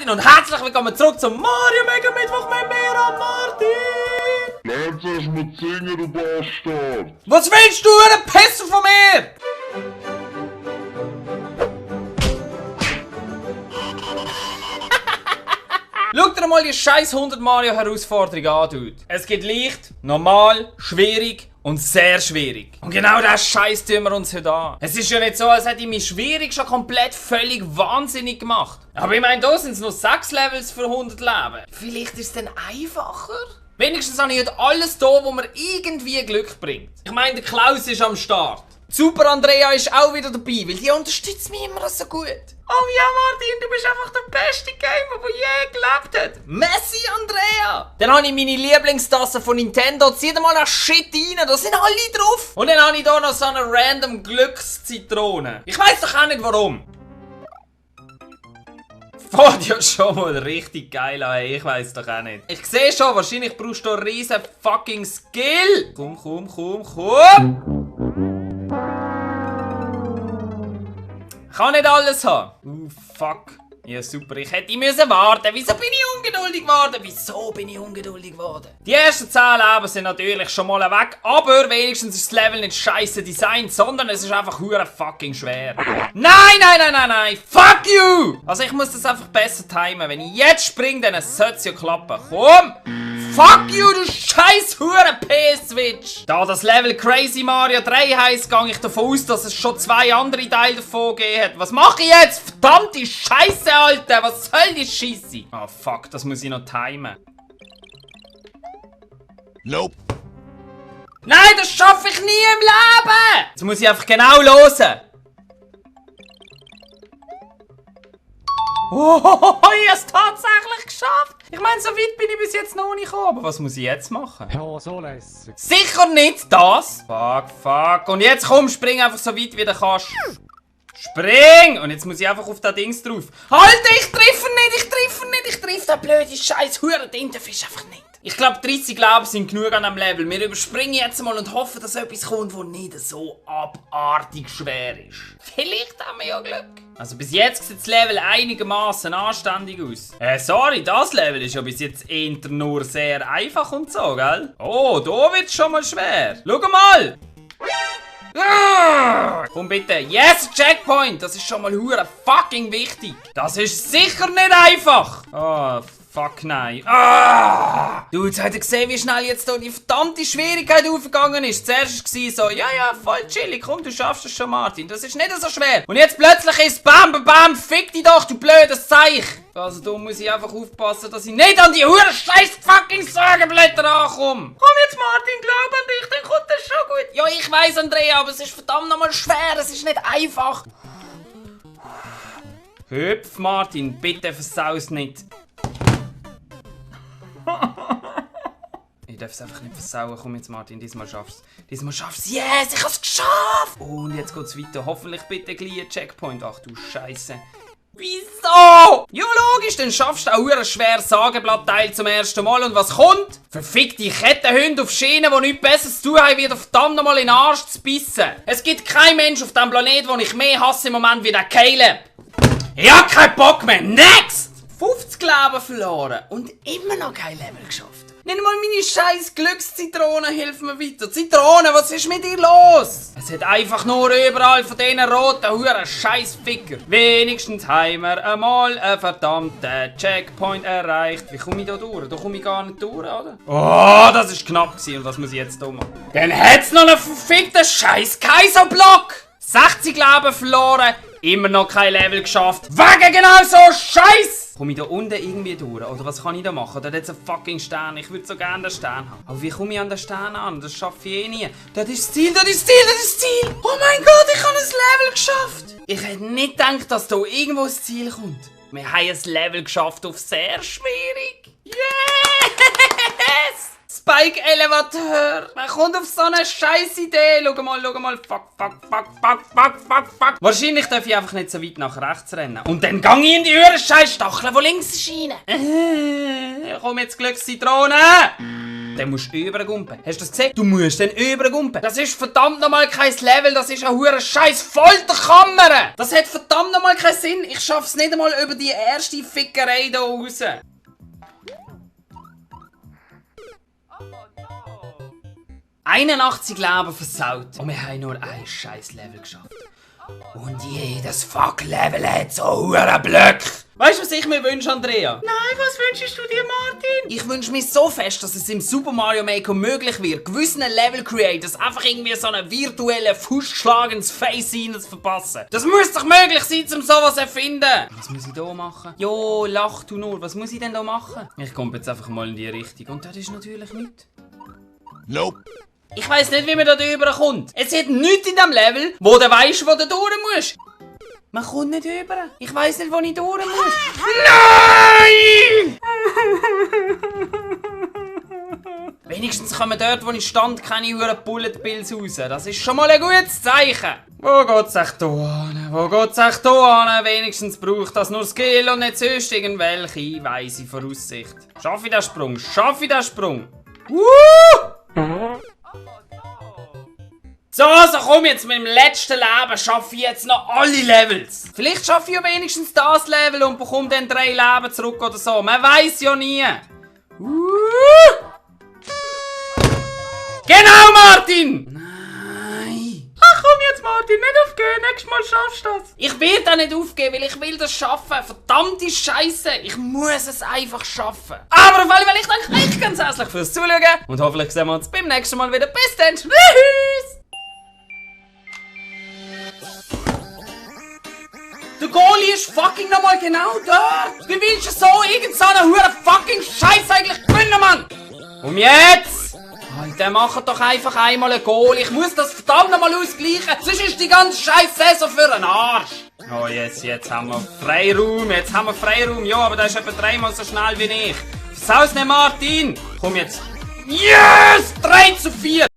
Martin und herzlich willkommen zurück zum Mario Mega Mittwoch mit mir und Martin! Lern zuerst mal singen, du Bastard! Was willst du, ein Pisser von mir? Schau dir mal die scheiß 100 Mario Herausforderung an, Dude. Es gibt leicht, normal, schwierig und sehr schwierig. Und genau das Scheiß tun wir uns heute an. Es ist ja nicht so, als hätte ich mich schwierig schon komplett völlig wahnsinnig gemacht. Aber ich meine, da sind es noch 6 Levels für 100 Leben. Vielleicht ist es dann einfacher? Wenigstens habe ich heute alles da, wo mir irgendwie Glück bringt. Ich meine, der Klaus ist am Start. Super Andrea ist auch wieder dabei, weil die unterstützt mich immer so gut. Oh ja, Martin, du bist einfach der beste Gamer, der je gelebt hat. Messi, Andrea! Dann habe ich meine Lieblingstasse von Nintendo. Zieh dir mal das Shit rein, da sind alle drauf. Und dann habe ich hier noch so eine random Glückszitrone. Ich weiss doch auch nicht warum. Fährt ja schon mal richtig geil an, ich weiss doch auch nicht. Ich sehe schon, wahrscheinlich brauchst du einen riesen fucking Skill. Komm. Ich kann nicht alles haben. Fuck. Ja, super. Ich hätte müssen warten. Wieso bin ich ungeduldig geworden? Die ersten 10 Leben sind natürlich schon mal weg, aber wenigstens ist das Level nicht scheiße designt, sondern es ist einfach hure fucking schwer. Nein! Fuck you! Also ich muss das einfach besser timen. Wenn ich jetzt springe, dann sollte es ja klappen. Komm! Fuck you, du scheiß hure PS-Switch! Da das Level Crazy Mario 3 heisst, gehe ich davon aus, dass es schon 2 andere Teile davon gegeben hat. Was mache ich jetzt? Verdammte Scheiße, Alter! Was soll die Scheisse? Ah, fuck, das muss ich noch timen. Nope. Nein, das schaffe ich nie im Leben! Jetzt muss ich einfach genau hören. Oh, ich habe es tatsächlich geschafft! Ich meine, so weit bin ich bis jetzt noch nicht gekommen. Aber was muss ich jetzt machen? Ja, so lässig. Sicher nicht das! Fuck. Und jetzt komm, spring einfach so weit wie du kannst. Spring! Und jetzt muss ich einfach auf das Dings drauf. Halt, ich treffe nicht! Ich treffe den blöden Scheiß Huren-Tintenfisch einfach nicht. Ich glaube, 30 Leben sind genug an diesem Level. Wir überspringen jetzt mal und hoffen, dass etwas kommt, das nicht so abartig schwer ist. Vielleicht haben wir ja Glück. Also bis jetzt sieht das Level einigermaßen anständig aus. Sorry, das Level ist ja bis jetzt eher nur sehr einfach und so, gell? Oh, da wird es schon mal schwer. Schau mal! Komm bitte, yes, Checkpoint! Das ist schon mal hure fucking wichtig. Das ist sicher nicht einfach. Oh, fuck nein. Du, jetzt habt ihr gesehen, wie schnell jetzt hier die verdammte Schwierigkeit aufgegangen ist. Zuerst war es so, ja, voll chillig, komm, du schaffst es schon, Martin. Das ist nicht so schwer. Und jetzt plötzlich ist es bam, fick dich doch, du blödes Zeich. Also da muss ich einfach aufpassen, dass ich nicht an die hure scheiß fucking Sägeblätter ankomme. Komm jetzt, Martin, glaub an dich, dann kommt das schon gut. Ja, ich weiss, Andrea, aber es ist verdammt nochmal schwer, es ist nicht einfach. Hüpf, Martin, bitte versau es nicht. Ich darf es einfach nicht versauen. Komm jetzt, Martin, diesmal schaffst du. Yes, ich hab's geschafft! Und jetzt geht's weiter. Hoffentlich bitte gleich ein Checkpoint. Ach du Scheiße. Wieso? Ja, logisch, dann schaffst du auch ein schweres Sageblattteil zum ersten Mal. Und was kommt? Verfickte Kettenhunde auf Schienen, die nichts Besseres zu tun haben, wieder verdammt nochmal in den Arsch zu bissen. Es gibt keinen Mensch auf diesem Planeten, den ich mehr hasse im Moment wie der Caleb. Ich hab keinen Bock mehr. Next! 50 Leben verloren und immer noch kein Level geschafft. Nicht mal meine scheiß Glückszitrone hilft mir weiter. Zitrone, was ist mit dir los? Es hat einfach nur überall von diesen roten Huren scheiß Ficker. Wenigstens haben wir einmal einen verdammten Checkpoint erreicht. Wie komme ich da durch? Da komme ich gar nicht durch, oder? Oh, das ist knapp gewesen. Und was muss ich jetzt da machen? Dann hat's noch einen verfickten scheiß Kaiserblock. 60 Leben verloren. Immer noch kein Level geschafft. Wegen genau so Scheiß! Komme ich da unten irgendwie durch? Oder was kann ich da machen? Da hat jetzt einen fucking Stern. Ich würde so gerne den Stern haben. Aber wie komme ich an den Stern an? Das schaffe ich eh nie. Das ist das Ziel, das ist das Ziel! Oh mein Gott, ich habe ein Level geschafft! Ich hätte nicht gedacht, dass da irgendwo das Ziel kommt. Wir haben ein Level geschafft auf sehr schwierig. Yes! Spike Elevator! Wer kommt auf so eine scheiß Idee? Schau mal. Fuck. Wahrscheinlich darf ich einfach nicht so weit nach rechts rennen. Und dann gang ich in die scheiß Stacheln, die links scheinen. Komm jetzt, Glückszitrone! Dann musst du übergumpen. Hast du das gesehen? Du musst dann übergumpen. Das ist verdammt nochmal kein Level, das ist eine hure scheiß Folterkammer. Das hat verdammt nochmal keinen Sinn. Ich schaff's nicht einmal über die erste Fickerei hier raus. 81 Leben versaut. Und wir haben nur ein scheiß Level geschafft. Und jedes Fuck-Level hat so hure Blöcke. Weißt du, was ich mir wünsche, Andrea? Nein, was wünschst du dir, Martin? Ich wünsche mir so fest, dass es im Super Mario Maker möglich wird, gewissen Level-Creators einfach irgendwie so einen virtuellen Fußschlag ins Face rein zu verpassen. Das muss doch möglich sein, um sowas zu erfinden. Was muss ich hier machen? Jo, lach du nur. Was muss ich denn hier machen? Ich komme jetzt einfach mal in die Richtung. Und das ist natürlich nichts. Nope. Ich weiss nicht, wie man da drüber kommt. Es hat nichts in diesem Level, wo du weisst, wo du durch musst. Man kommt nicht rüber. Ich weiss nicht, wo ich durch muss. Nein! Wenigstens kommen dort, wo ich stand, keine Bullet Bills raus. Das ist schon mal ein gutes Zeichen. Wo geht's echt hier hin? Wo geht's echt hier hin? Wenigstens braucht das nur Skill und nicht sonst irgendwelche weise Voraussicht. Schaffe ich den Sprung? Schaffe ich den Sprung? So, komm jetzt mit dem letzten Leben schaffe ich jetzt noch alle Levels. Vielleicht schaffe ich ja wenigstens das Level und bekomme dann 3 Leben zurück oder so. Man weiß ja nie. Genau, Martin! Nein. Ach komm jetzt, Martin, nicht aufgeben. Nächstes Mal schaffst du das. Ich will da nicht aufgeben, weil ich will das schaffen. Verdammte Scheiße. Ich muss es einfach schaffen. Aber auf alle Fälle, ich danke euch ganz herzlich fürs Zuschauen. Und hoffentlich sehen wir uns beim nächsten Mal wieder. Bis dann. Tschüss. Der Goalie ist fucking nochmal genau da! Wie willst du so irgend so einen huren fucking Scheiß eigentlich gewinnen, Mann? Und jetzt? Alter, mach doch einfach einmal ein Goal. Ich muss das verdammt nochmal ausgleichen, sonst ist die ganze scheiß Saison für den Arsch. Oh, jetzt haben wir Freiraum, Ja, aber der ist etwa 3-mal so schnell wie ich. Versaus nicht, Martin! Komm jetzt. Yes! 3:4!